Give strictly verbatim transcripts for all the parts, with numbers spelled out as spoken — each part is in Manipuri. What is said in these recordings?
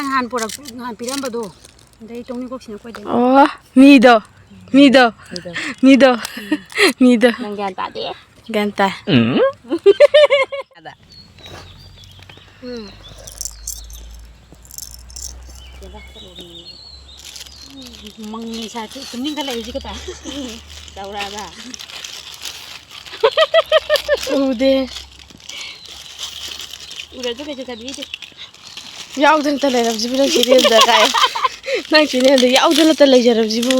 ꯅꯍꯥꯟ ꯄꯨꯔꯛ-, ꯅꯍꯥꯟ ꯄꯤꯔꯝꯕꯗꯣ꯫ ꯑꯗꯩ ꯇꯣꯡꯅꯤꯡꯈꯣꯛꯁꯤꯅ ꯑꯩꯈꯣꯏꯗꯩ꯫ ꯑꯣ, ꯃꯤꯗꯣ, ꯃꯤꯗꯣ, ꯃꯤꯗꯣ, ꯃꯤꯗꯣ꯫ ꯅꯪ ꯒ꯭ꯌꯥꯟ ꯇꯥꯗꯦ꯫ ꯒ꯭ꯌꯥꯟ ꯇꯥꯏ꯫ ꯎꯝ꯫ ꯃꯪꯉꯤ ꯁꯥꯏ, ꯇꯨꯝꯅꯤꯡꯈꯠꯂꯛꯏ ꯍꯧꯖꯤꯛ ꯈꯛꯇ꯫ ꯇꯧꯔꯛꯑꯕ? ꯎꯗꯦ꯫ ꯎꯔꯁꯨ ꯀꯩꯁꯨ ꯈꯟꯕꯤꯗꯦ꯫ ꯌꯥꯎꯗꯅꯇ ꯂꯩꯔꯕꯁꯤꯕꯨ ꯅꯪ ꯆꯦꯅꯦꯜꯗ ꯀꯥꯏ? ꯅꯪ ꯆꯦꯅꯦꯜꯗ ꯌꯥꯎꯗꯅꯇ ꯂꯩꯖꯔꯕꯁꯤꯕꯨ?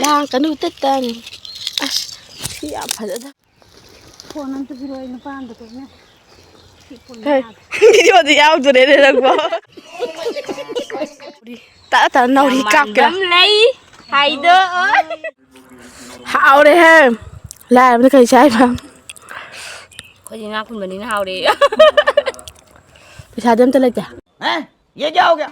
ꯂꯥꯡ ꯀꯅꯨ ꯇꯠꯇꯅꯤ꯫ ꯑꯁ, ꯁꯤ ꯌꯥꯝ ꯐꯖꯗ꯫ ꯐꯣꯟ ꯑꯝꯇ ꯄꯤꯔꯛꯑꯣ, ꯑꯩ ꯅꯨꯄꯥ ꯑꯝꯗ ꯀꯣꯏꯅ꯫ ꯁꯤ ꯐꯣꯟ ꯍꯦ, ꯌꯥꯗꯦ꯫ ꯚꯤꯗꯤꯑꯣꯗ ꯌꯥꯎꯗꯣꯔꯦꯅꯦ ꯅꯪꯕꯣ꯫ ꯇꯥ ꯇꯥ ꯅꯥꯎꯔꯤ ꯀꯥꯞꯀꯦꯔꯥ? ꯃꯥꯟꯕꯝ ꯂꯩ ꯍꯥꯏꯗꯣꯛꯑꯣ꯫ ꯍꯥꯎꯔꯦꯍꯦ꯫ ꯂꯥꯏꯔꯕꯅ ꯀꯔꯤ ꯆꯥꯏꯕ? ꯑꯩꯈꯣꯏꯗꯤ ꯉꯥ ꯐꯨꯟꯕꯅꯤꯅ ꯍꯥꯎꯔꯦ꯫ ꯄꯩꯁꯥꯗꯤ ꯑꯝꯇ ꯂꯩꯇꯦ꯫ ꯍꯦ? ꯌꯦ ꯀꯌꯥ ꯍꯣ ꯒꯌꯥ?